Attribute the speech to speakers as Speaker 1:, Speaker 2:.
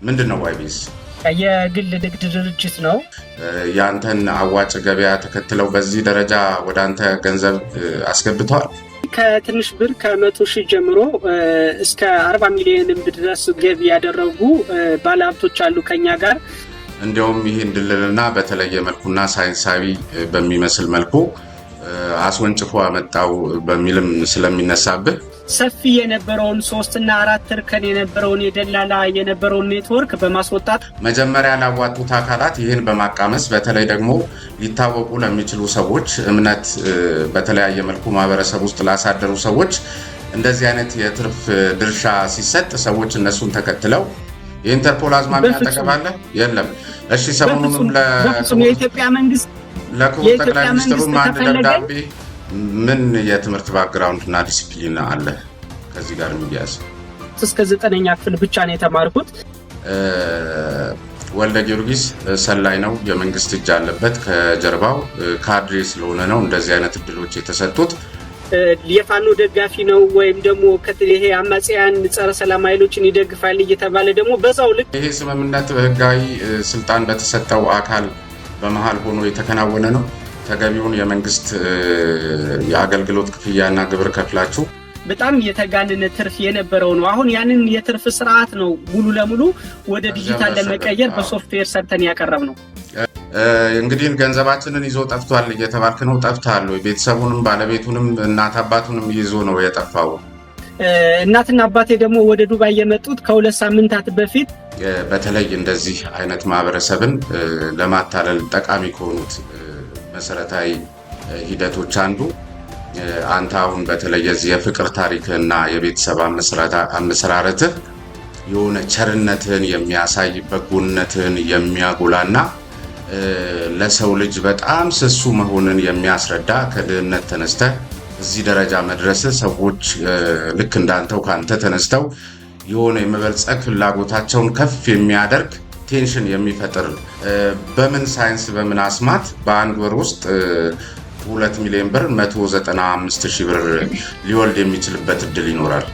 Speaker 1: ምንድን ነው ዋይቢዝ?
Speaker 2: የግል ንግድ ድርጅት ነው።
Speaker 1: ያንተን አዋጭ ገበያ ተከትለው በዚህ ደረጃ ወደ አንተ ገንዘብ አስገብተዋል።
Speaker 2: ከትንሽ ብር ከ100,000 ጀምሮ እስከ 40 ሚሊዮን ድረስ ገቢ ያደረጉ ባለሀብቶች አሉ ከኛ ጋር።
Speaker 1: እንዲያውም ይህን ድልልና በተለየ መልኩና ሳይንሳዊ በሚመስል መልኩ አስወንጭፎ አመጣው በሚልም ስለሚነሳብህ።
Speaker 2: ሰፊ የነበረውን ሶስትና አራት እርከን የነበረውን የደላላ የነበረውን ኔትወርክ በማስወጣት።
Speaker 1: መጀመሪያ ላዋጡት አካላት ይህን በማቃመስ፣ በተለይ ደግሞ ሊታወቁ ለሚችሉ ሰዎች፣ እምነት በተለያየ መልኩ ማህበረሰብ ውስጥ ላሳደሩ ሰዎች እንደዚህ አይነት የትርፍ ድርሻ ሲሰጥ ሰዎች እነሱን ተከትለው የኢንተርፖል አዝማሚያ አጠገብ አለ? የለም። እሺ፣ ሰሞኑንም
Speaker 2: የኢትዮጵያ መንግስት
Speaker 1: ለክቡር ጠቅላይ ሚኒስትሩም አንድ ደብዳቤ። ምን የትምህርት background እና ዲሲፕሊን አለ ከዚህ ጋር የሚያያዝ?
Speaker 2: እስከ ዘጠነኛ ክፍል ብቻ ነው የተማርኩት።
Speaker 1: ወልደ ጊዮርጊስ ሰላይ ነው፣ የመንግስት እጅ አለበት ከጀርባው፣ ካድሬ ስለሆነ ነው እንደዚህ አይነት እድሎች የተሰጡት።
Speaker 2: የፋኖ ደጋፊ ነው ወይም ደግሞ ይሄ አማጽያን ጸረ ሰላም ኃይሎችን ይደግፋል እየተባለ ደግሞ በዛው ልክ።
Speaker 1: ይሄ ስምምነት በህጋዊ ስልጣን በተሰጠው አካል በመሀል ሆኖ የተከናወነ ነው። ተገቢውን የመንግስት የአገልግሎት ክፍያና ግብር ከፍላችሁ።
Speaker 2: በጣም የተጋነነ ትርፍ የነበረው ነው። አሁን ያንን የትርፍ ስርዓት ነው ሙሉ ለሙሉ ወደ ዲጂታል ለመቀየር በሶፍትዌር ሰርተን ያቀረብነው።
Speaker 1: እንግዲህ ገንዘባችንን ይዞ ጠፍቷል እየተባልክ ነው። ጠፍቷል ወይ? ቤተሰቡንም ባለቤቱንም እናት አባቱንም ይዞ ነው የጠፋው።
Speaker 2: እናትና አባቴ ደግሞ ወደ ዱባይ የመጡት ከ2 ሳምንታት በፊት።
Speaker 1: በተለይ እንደዚህ አይነት ማህበረሰብን ለማታለል ጠቃሚ ከሆኑት መሰረታዊ ሂደቶች አንዱ አንተ አሁን በተለይ የዚህ የፍቅር ታሪክህና የቤተሰብ አመሰራረትህ የሆነ ቸርነትህን የሚያሳይ፣ በጎነትህን የሚያጎላና ለሰው ልጅ በጣም ስሱ መሆንን የሚያስረዳ፣ ከድህነት ተነስተህ እዚህ ደረጃ መድረስህ ሰዎች ልክ እንዳንተው ከአንተ ተነስተው የሆነ የመበልጸግ ፍላጎታቸውን ከፍ የሚያደርግ tension የሚፈጥር፣ በምን ሳይንስ በምን አስማት በአንድ ወር ውስጥ 2 ሚሊዮን ብር 195 ሺህ ብር ሊወልድ የሚችልበት እድል ይኖራል?